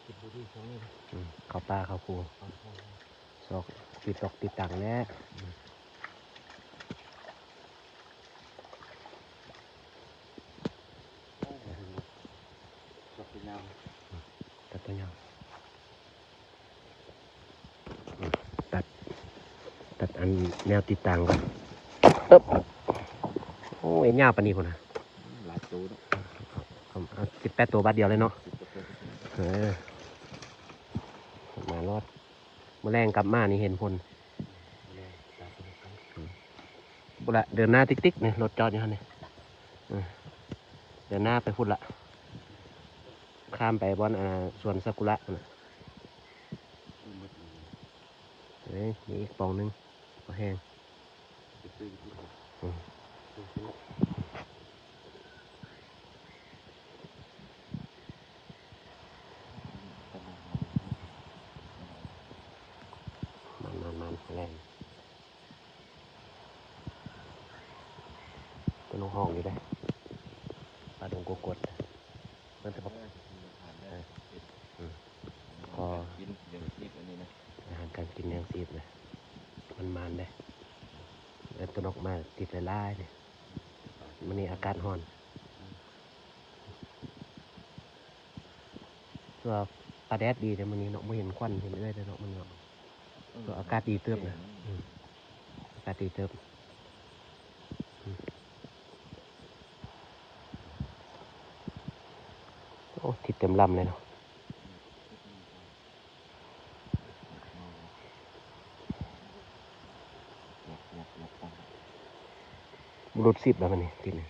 ກິດບໍ່ດີຊ່ວງນີ້ ອືມ ເຂົ້າປ່າເຂົ້າພູ ເຂົ້າ ເຂົ້າ ຊອກຕິດດອກຕິດຕັງແຫຼະ ອືມ ໂອ້ ດອກຍາວ ອືມ ຕັດຕົວຍາວ. ອືມ ຕັດ ຕັດອັນແນວຕິດຕັ້ງກ່ອນ ເອີບ ໂອ້ຍ ຍາວປານນີ້ພຸ້ນນະ ອືມ ຫຼາຍໂຕເນາະ ເອົາ ເອົາເຈັດແປດໂຕບາດດຽວເລີຍເນາະ ເຈັດແປດໂຕ ເອີ ມາໂລດ ມື້ແລງກັບມານີ້ເຫັນຜົນ ມື້ແລງ ອືມ ພຸ້ນລະ ເດີນໜ້າຕິກໆ ນີ້ ລົດຈອດຢູ່ຫັ້ນນີ້ ເອີ ເດີນໜ້າໄປພຸ້ນລະ ຂ້າມໄປບ່ອນ ອ່າ ສວນຊາກຸຣະພຸ້ນນະ ເອີ ມີອີກປ່ອງໜຶ່ງ ບໍ່ແຫ້ງ ອືມ ມັນ ມັນ ມັນ ແລ່ນ. ຕົວນົກຮ້ອງຢູ່ເດ້ ປ່າດົງກົກກົດ ມັນຈະບໍ່ ເອີ ອືມ ກໍ ກິນ ລ້ຽງຊີບອັນນີ້ນະ ອາຫານການກິນລ້ຽງຊີບນະ ມັນໝານເດ້ ເອີ ຕົວນົກມາຕິດຫຼາຍໆ ນີ້ ມື້ນີ້ອາກາດຮ້ອນ ອືມ. ຖືວ່າຟ້າແດດດີເດ້ມື້ນີ້ເນາະ ບໍ່ເຫັນຄວັນເຫັນເອື້ອຍເດ້ເນາະມື້ນີ້ເນາະ ເອີ ຖືວ່າອາກາດດີເຕີບນະ ອືມ ອືມ ອາກາດດີເຕີບ ອືມ ໂອ້ ຕິດເຕັມລຳເລີຍເນາະ ບຸລຸດສິບແລ້ວມື້ນີ້ຕິດນີ້.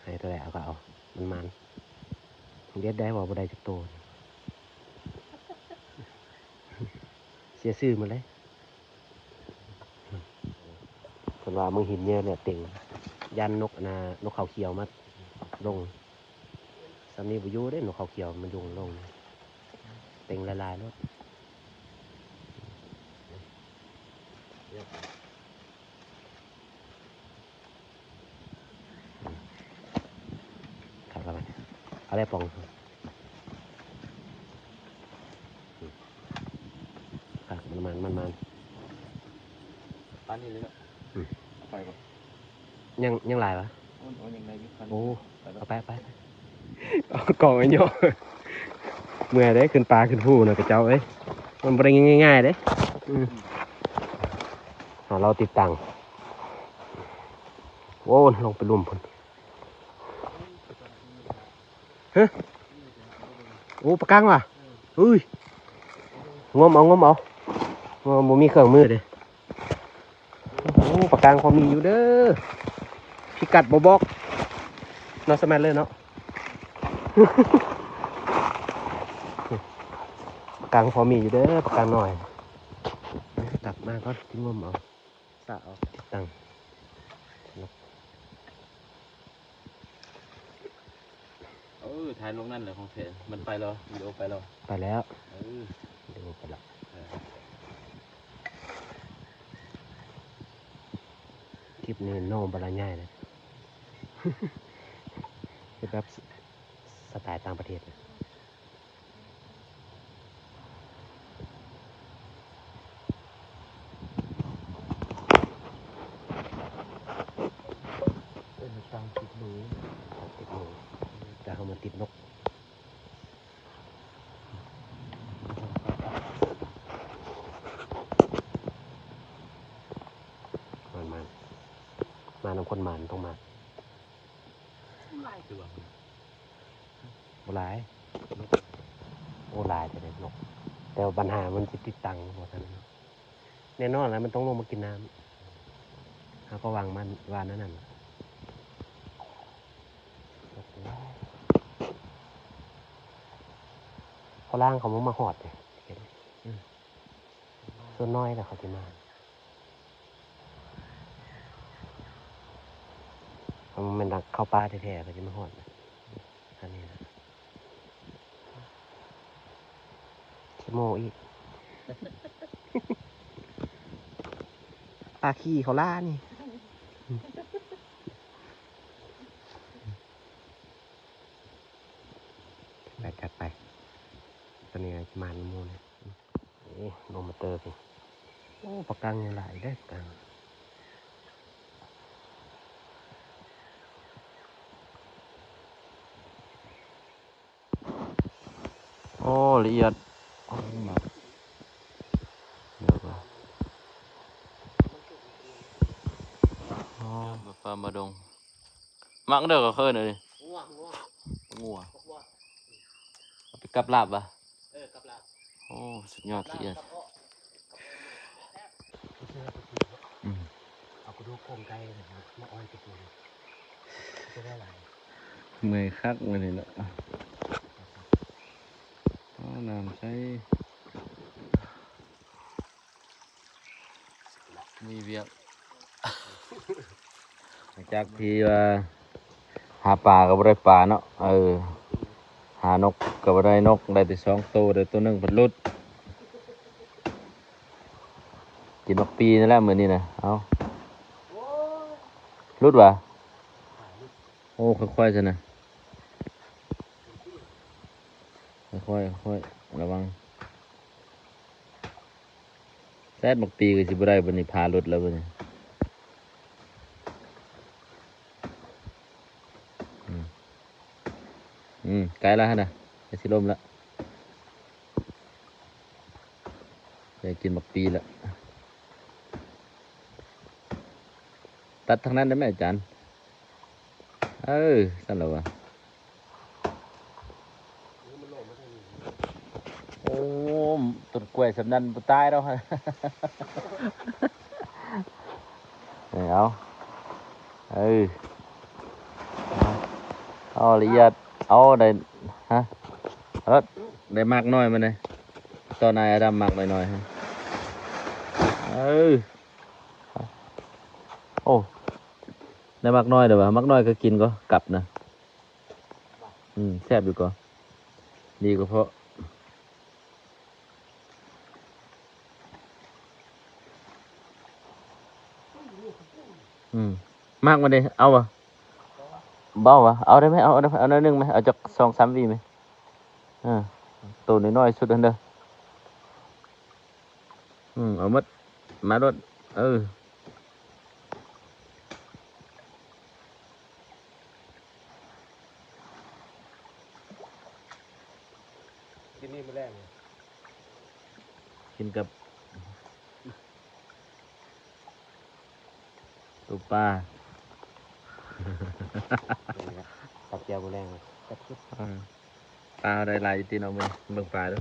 ໃຫ້ເທົ່າໃດເອົາກໍເອົາ ມັນໝານ ເດັດໄດ້ວ່າບໍ່ໄດ້ຈັກໂຕ ເສຍຊື່ໝົດເລີຍ ເພິ່ນວ່າເມືອງຫີນເຍອະແຫຼະເຕັງ ຢ້ານນົກ ອັນນ່າ ນົກເຂົາຂຽວມາລົງ ຊ່ຳນີ້ບໍ່ຢູ່ເດ້ ນົກເຂົາຂຽວມັນຢູ່ລົງ ເຕັງຫຼາຍໆໂລດ ຄັກແລ້ວບັດນີ້ ເອົາແລ້ວປ່ອງ ຄັກ ມັນມານ ມັນມານ ປານນີ້ເລີຍເນາະ ອືມ ເອົາໄປບໍ່? ຍັງ ຍັງຫຼາຍວະ? ໂອ້ ໂອ້ ຍັງໄດ້ຢູ່ ໂອ້ ເອົາໄປ ເອົາໄປ ເອົາກອງໄວ້ເຍາະ ເມື່ອຍເດ້ ຂຶ້ນປ່າຂຶ້ນພູນະ ຂະເຈົ້າເອີຍ ມັນບໍ່ໄດ້ງ່າຍໆເດ້ ອືມ ຫາເຮົາຕິດຕັ້ງ ໂອ້ ລົງໄປລຸ່ມພຸ້ນ ຮະ ໂອ້ ປາກາງຫວາ ເອີຍ ງົມເອົາ ງົມເອົາ ບໍ່ມີເຄື່ອງມືເດ້. ໂອ້ ປາກາງພໍມີຢູ່ເດີ ພິກັດບໍ່ບອກເນາະ ສະແມັດເລີຍເນາະ ປາກາງພໍມີຢູ່ເດີ ປາກາງນ້ອຍ ຕັກມາກ່ອນ ຊິງົມເອົາ ສະເອົາ ຕິດຕັ້ງ. ເອີ ຖ່າຍລົງນັ້ນແຫຼະຂອງແທ້ ມັນໄປແລ້ວ ວິດີໂອໄປແລ້ວ ໄປແລ້ວ ເອີ ວິດີໂອໄປແລ້ວ ເອີ ຄລິບນີ້ໂນບາລະໃຫຍ່ເລີຍ ເຮັດແບບສະ ສະໄຕຕ່າງປະເທດ. ເອີ ຕັ້ງຕິດມື ຕັ້ງຕິດມື ແຕ່ເຮົາມາຕິດນົກ ມານໆ ມານຳຄົນມານ ຕ້ອງມານ ຫຼາຍຕົວ ບໍ່ຫຼາຍ ໂອ້ ຫຼາຍແຕ່ເດັກນົກ ແຕ່ວ່າບັນຫາມັນຊິຕິດຕັງບໍ່ທັນເນາະ ແນ່ນອນແລ້ວມັນຕ້ອງລົງມາກິນນ້ຳ ເຮົາກໍຫວັງມັນວ່າແນວນັ້ນ ພໍລ່າງເຂົາບໍ່ມາຮອດເດ້ ອືມ ສ່ວນນ້ອຍແລ້ວເຂົາຊິມາ ຄັນແມ່ນນັກເຂົ້າປ່າແທ້ໆ ເຂົາຊິມາຮອດ ອັນນີ້ນະ ຂີ້ໂມ້ອີກ ປາຂີ້ເຂົາຫຼ້ານີ້. ອືມ. ຈັດໄປ ຕອນນີ້ກໍມານຳໝູ່ນີ້. ເອີ ລົງມາເຕີພີ້. ໂອ້ ປາກັງຍັງຫຼາຍເດ້ ປາກັງ. ໂອ້ ລະອຽດ. ໂອ້ ໝາກ ດຽວກ່ອນ. ໂອ້ ມາປ່າມາດົງ. ໝາກເດີ ເຂົາເອີ້ນອັນນີ້ ງົວ ງົວ ງົວ. ເອົາໄປກັບລາບຫວາ? ເອີ ກັບລາບ. ໂອ້ ສຸດຍອດ ລະອຽດ. ອືມ ເອົາກະດູກໂຄງໄກ່ມາອອຍຕະປູ ຈະໄດ້ຫຼາຍ. ເມື່ອຍຄັກມື້ນີ້ເນາະ. ໂອ້ ນ້ຳໃສ. ມີວຽກ ຫຼັງຈາກທີ່ວ່າຫາປາກໍບໍ່ໄດ້ປາເນາະ. ເອີ ຫານົກກໍບໍ່ໄດ້ນົກ ໄດ້ແຕ່ສອງໂຕ ໄດ້ໂຕໜຶ່ງພັດຫຼຸດ. ກິນໝາກປີນີ້ແຫຼະມື້ນີ້ນະ. ເອົາ ຫຼຸດຫວາ? ໂອ້ ຄ່ອຍໆຊັ້ນນະ ຄ່ອຍໆ ຄ່ອຍໆ ລະວັງ. ແຊດໝາກປີກໍຊິບໍ່ໄດ້ບັດນີ້ ພາຫຼຸດແລ້ວບັດນີ້. ອືມ ອືມ ໃກ້ແລ້ວຫັ້ນນະ ໃກ້ຊິລົ້ມແລ້ວ. ໄດ້ກິນໝາກປີແລ້ວ. ຕັດທາງນັ້ນໄດ້ໄໝອາຈານ? ເອີ ຊັ້ນລະວະ. ໂອ້ ຕົ້ນກ້ວຍສ່ຳນັ້ນບໍ່ຕາຍດອກ. ເອົາ ເອີ ເອົາລະອຽດ. ເອົາ ໄດ້ ຮະ ເອົາ ໄດ້ໝາກນ້ອຍມາເດ້. ຕອນນາຍອາດຳໝາກນ້ອຍໆ ຮະ. ເອີ ໂອ້ ໄດ້ໝາກນ້ອຍເດີຫວາ? ໝາກນ້ອຍກໍກິນກໍກັບນະ. ອືມ ແຊບຢູ່ກໍ ດີກະເພາະ. ອືມ ໝາກມັນເດ້ ເອົາຫວາ? ບໍ່ເອົາຫວາ? ເອົາໄດ້ໄໝ? ເອົາ ເອົາໄດ້ໄໝ? ເອົາໜ້ອຍໜຶ່ງໄໝ? ເອົາຈັກສອງສາມຫວີໄໝ? ເອີ ໂຕນ້ອຍໆສຸດຫັ້ນເດີ. ອືມ ເອົາໝົດ ມາໂລດ. ເອີ ກິນນີ້ມື້ແລງ ກິນກັບຕົ້ມປາ ປັບແຈ່ວມື້ແລງ ຈັດສຸດ. ເອີ ປາເຮົາໄດ້ຫຼາຍຢູ່ຕິເນາະມື້ນີ້ ເບິ່ງປາດູ.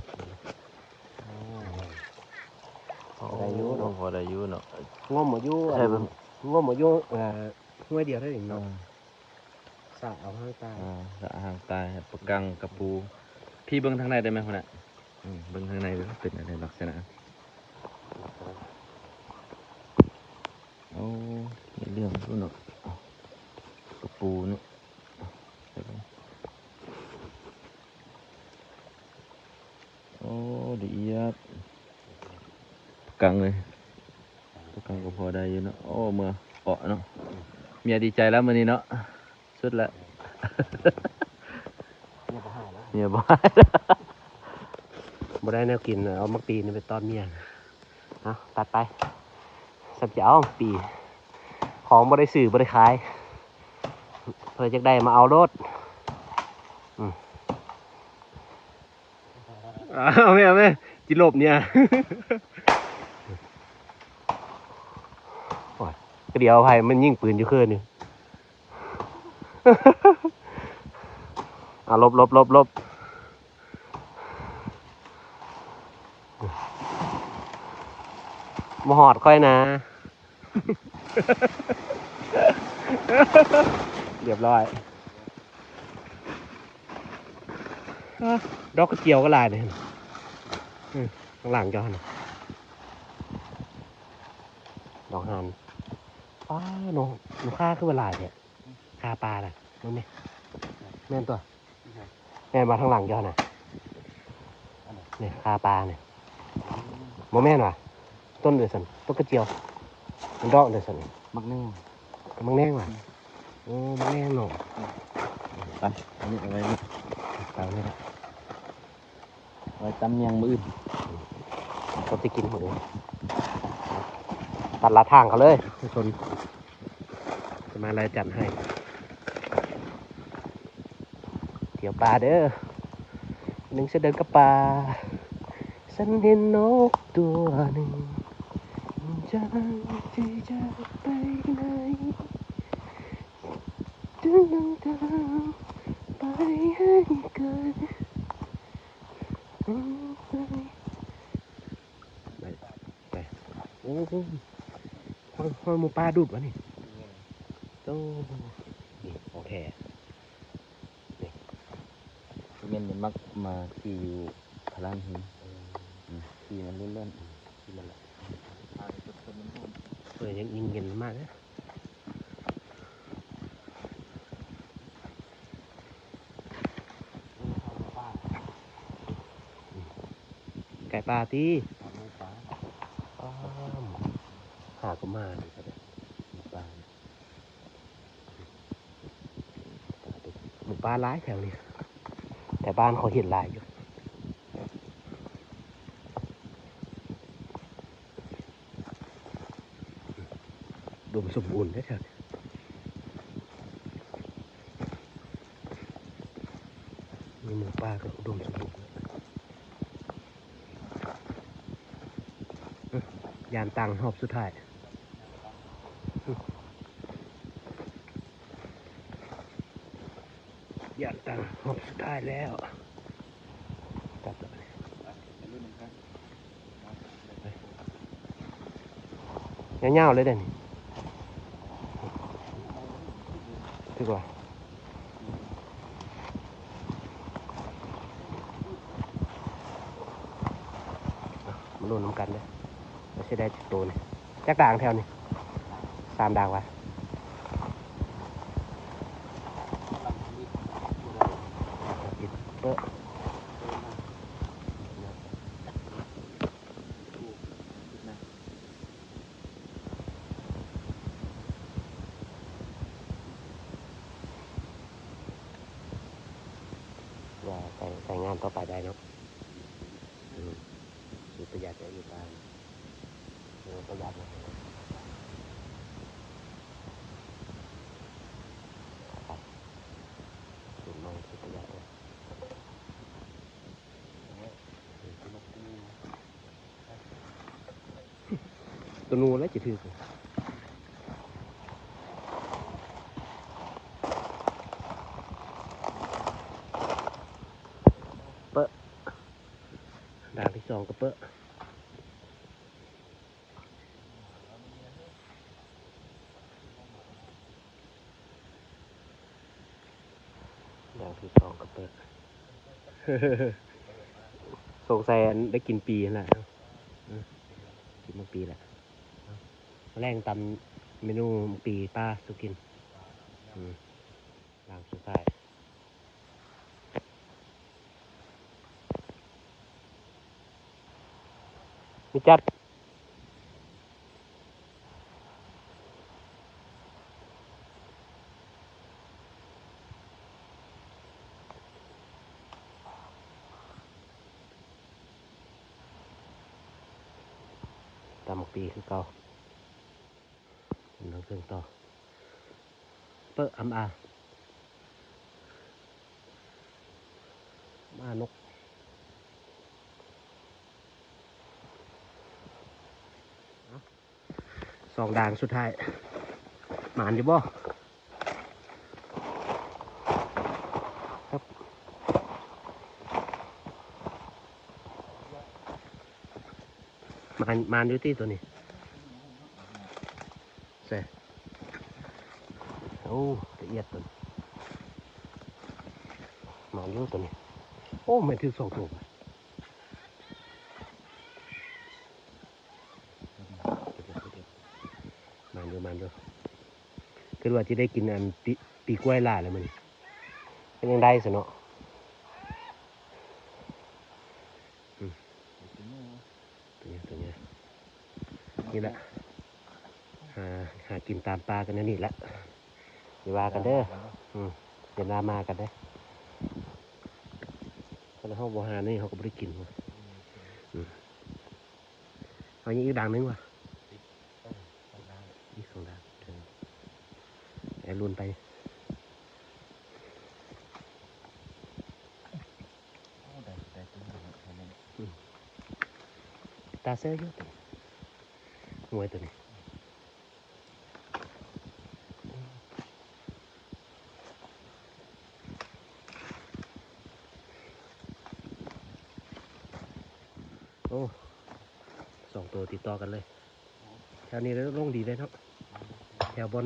ໂອ້ ໄດ້ຢູ່ເນາະ ພໍໄດ້ຢູ່ເນາະ. ງົມເອົາຢູ່ ໃຊ່ ອັນ ເບິ່ງ ງົມເອົາຢູ່ ເອີ ຫ້ວຍດຽວເທົ່ານັ້ນເນາະ. ເອີ ສະເອົາຫາງຕາຍ ເອີ ສະຫາງຕາຍ ປາກັງ ກະປູ. ພີ່ເບິ່ງທາງໃນໄດ້ໄໝພຸ້ນນະ? ອືມ ເບິ່ງທາງໃນເບິ່ງເປັນອັນໃດລັກສະນະ. ໂອ້ ມີເລື່ອງຢູ່ເນາະ ກະປູເນາະ. ໂອ້ ລະອຽດ ປາກັງເລີຍ ປາກັງກໍພໍໄດ້ຢູ່ເນາະ. ໂອ້ ເມືອເອາະເນາະ ເມຍດີໃຈແລ້ວມື້ນີ້ເນາະ ສຸດແລ້ວ ເມຍບໍ່ໃຫ້ແລ້ວ ເມຍບໍ່ໃຫ້ແລ້ວ. ບໍ່ໄດ້ແນວກິນ ເອົາໝາກປີນີ້ໄປຕ້ອນເມຍ. ເອົາ ຕັດໄປ ສັກຈະເອົາປີ ຂອງບໍ່ໄດ້ຊື້ບໍ່ໄດ້ຂາຍ ເພິ່ນຢາກໄດ້ມາເອົາໂລດ. ອືມ ເອົາແມ່ ເອົາແມ່ ຈິຫຼົບເນຍ. ໂອ້ຍ ກະດຽວໃຜມັນຍິງປືນຢູ່ຄືນນີ້. ເອົາ ຫຼົບ ຫຼົບ ຫຼົບ ຫຼົບ. ບໍ່ຮອດຂ້ອຍນະ. ຮຽບຮ້ອຍ. ດອກກະຈຽວກໍຫຼາຍເດ້. ອື ຂ້າງຫຼັງເຈົ້າຫັ້ນນະ ດອກຫານ. ປ້າ ນົກ ນົກຂ່າຄືວ່າຫຼາຍແທ້. ຄາປານະ ເບິ່ງແມ່ ແມ່ນຕົວະ ແມ່ນບໍ່? ທາງຫຼັງເຈົ້ານະ ນີ້ຄາປານີ້ ບໍ່ແມ່ນຫວາ? ຕົ້ນເດີຊັ້ນ ຕົ້ນກະຈຽວ ມັນດອກເດີຊັ້ນ ໝາກແໜງ ໝາກແໜງຫວາ? ໂອ້ ໝາກແໜງເນາະ. ໄປ ອັນນີ້ເອົາໄວ້ນີ້ ເອົານີ້ລະ. ຕຳຫຍັງມື້ອື່ນ ເຂົາຊິກິນມື້ອື່ນ ຕັດລາທາງເຂົາເລີຍ ຄົນ ຈະມາລາຍຈັດໃຫ້ ທ່ຽວປ່າເດີ ໜຶ່ງສະເດີກັບປ່າ ສັນເຫັນນົກຕົວໜຶ່ງ ຈາກທີ່ຈະໄປໄກ ໄປໃຫ້ໄກ ໄປ ໄປ ໂອ້ໂຫ ຮອຍ ຮອຍໝູປ່າດູດວະນີ້ ໂອ້ ນີ້ຂອງແທ້ ນີ້ ແມ່ນມັກມາຂີ່ຢູ່ພະລານຫີນ ອືມ ອືມ ຂີ່ມັນລ້ວນໆ ອືມ ຂີ່ມັນແຫຼະ ເປີດຍັງອີງເຢັນມາກເດີ. ໄກ່ປ່າຕິ ປາ ໝູປ່າ ຫາກໍມາດີ ໝູປ່າ ໝູປ່າຫຼາຍແຖວນີ້ ແຖວບ້ານເຂົາເຫັນຫຼາຍຢູ່. ອຸດົມສົມບູນເດ້ແຖວນີ້ ມີໝູປ່າກໍອຸດົມສົມບູນ ຢ້ານຕັງຮອບສຸດທ້າຍ ຢ້ານຕັງຮອບສຸດທ້າຍແລ້ວ ກັບແລ້ວ ຍາວໆເລີຍເດ້ນີ້ ຖືກວ່າ ມາລຸ້ນນຳກັນເດີ ວ່າຊິໄດ້ຈັກໂຕນີ້ ຈັກດາງແຖວນີ້ ສາມດາງວະ ເປີະ ວ່າໃຊ້ ໃຊ້ງານຕໍ່ໄປໄດ້ເນາະ ອືມ ສຸດປະຢັດໄດ້ຢູ່ຕາມ ເອີ ປະຢັດນະ ສູນໃໝ່ສຸດປະຢັດເດີ. ໂຕໂນແລ້ວຈະຖືກ ເປີະ ດາງທີສອງກໍເປີະ. ດາງທີສອງກໍເປີດ ສົງໄສອັນໄດ້ກິນປີຫັ້ນແຫຼະ ເນາະ ເອີ ກິນໝາກປີແຫຼະ ເນາະ ມື້ແລງຕຳເມນູໝາກປີປາສູ່ກິນ ອືມ ດາງສຸດທ້າຍ ມີຈັດ. ຕຳໝາກປີຄືເກົ່າ ເບິ່ງເຄື່ອງຕໍ່ ເປີະອຳອາ ອຳອານົກ ສອງດາງສຸດທ້າຍ ໝານຢູ່ບໍ່? ມານ ມານຢູ່ຕິໂຕນີ້ ໃສ່ ໂອ້ ລະອຽດໂຕນີ້ ມານຢູ່ໂຕນີ້ ໂອ້ ແມ່ນຖືກສອງໂຕ. ມານຢູ່ ມານຢູ່ ຄິດວ່າຊິໄດ້ກິນອັນປີ ປີກ້ວຍຫຼາຍແລ້ວມື້ນີ້ ກໍຍັງໄດ້ຊະເນາະ ອືມ ຕົວນີ້ ຕົວນີ້ ນີ້ແຫຼະ ຫາ ຫາກິນຕາມປ່າກັນແນວນີ້ແຫຼະ ຢ່າວ່າກັນເດີ ອືມ ເດືອນໜ້າມາກັນເດີ. ເຮົາບໍ່ຫານີ້ເຮົາກໍບໍ່ໄດ້ກິນ. ອືມ ເຮົາຍັງອີກດ່າງໜຶ່ງວະ? ອີກສອງດ່າງ ເອີ ແອລຸນໄປ. ໂອ້ ໄດ້ ໄດ້ຕົວໜຶ່ງແລ້ວ ອືມ ຕາເຊີຢູ່ ງວຍຕົວນີ້. ໂອ້ ສອງໂຕຕິດຕໍ່ກັນເລີຍ. ແຖວນີ້ລົງດີເດ້ເນາະ ແຖວບ່ອນ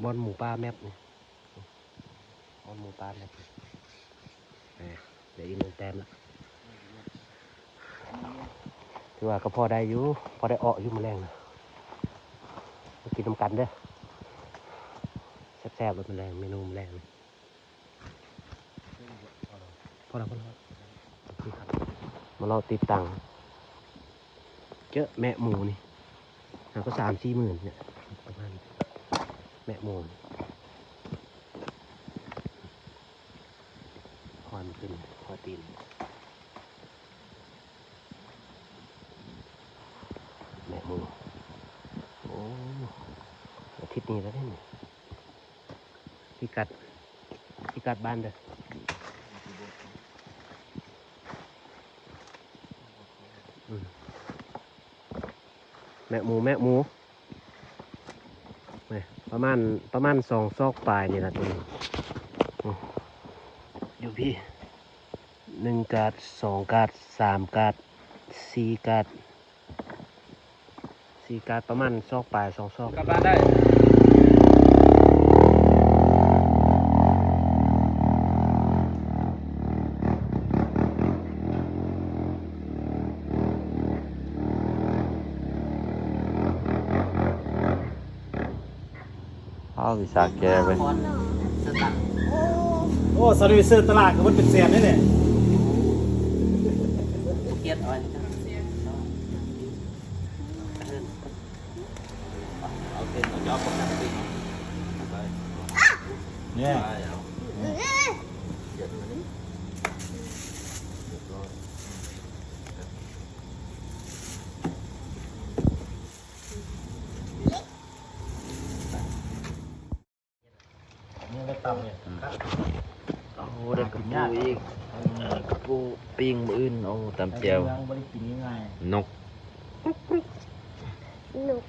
ບ່ອນໝູປ່າແມັບນີ້ ບ່ອນໝູປ່າແມັບນີ້. ອ່າ ໄດ້ອີກໜຶ່ງແຕ້ມລະ ຖືວ່າກໍພໍໄດ້ຢູ່ ພໍໄດ້ເອາະຢູ່ມື້ແລງນະ. ມາກິນນຳກັນເດີ ແຊບໆ ໂລດມື້ແລງ ເມນູມື້ແລງນີ້. ພໍແລ້ວ ພໍແລ້ວ ມາເລາະຕິດຕັ້ງ ເຈີແມະໝູນີ້ ຫາກໍສາມສີ່ໝື່ນນີ້ ປະມານ ແມະໝູນີ້ ຄວັນຂຶ້ນ ຄວັນຕີນ ແມະໝູ. ໂອ້ ອາທິດນີ້ແລ້ວເດ້ນີ້. ພິກັດ ພິກັດບ້ານເດີ. ອືມ ແມະໝູ ແມະໝູ ນີ້ ປະມານ ປະມານສອງຊອກປາຍນີ້ລະຕົວນີ້. ອືມ ຢູ່ພີ້ ໜຶ່ງກາດ ສອງກາດ ສາມກາດ ສີ່ກາດ ສີ່ກາດ ປະມານສອກປາຍ ສອງຊອກ. ກັບບ້ານໄດ້. ເອົາ ວິຊາແກ່ເວີຍ. ໂອ້ ສະເວີເຊີຕະຫຼາດກໍເບິດເປັນແສນເດ້ນີ້. ນີ້ໄດ້ຕຳນີ້ ອືມ ຄັກ ໂອ້ ໄດ້ກະປູອີກ ເອີ ກະປູປີ້ງມື້ອື່ນ. ໂອ້ ຕຳແຈ່ວ ບໍ່ໄດ້ກິນງ່າຍໆ ນົກ ນົກ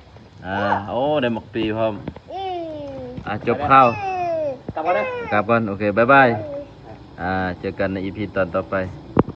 ອ່າ ໂອ້ ໄດ້ໝາກປີພ້ອມ. ອືມ ອ່າ ຈົບຂ່າວ ກັບກ່ອນເດີ ກັບກ່ອນ ໂອເຄ ບາຍບາຍ. ອືມ ອ່າ ເຈີກັນໃນອີພີຕອນຕໍ່ໄປ.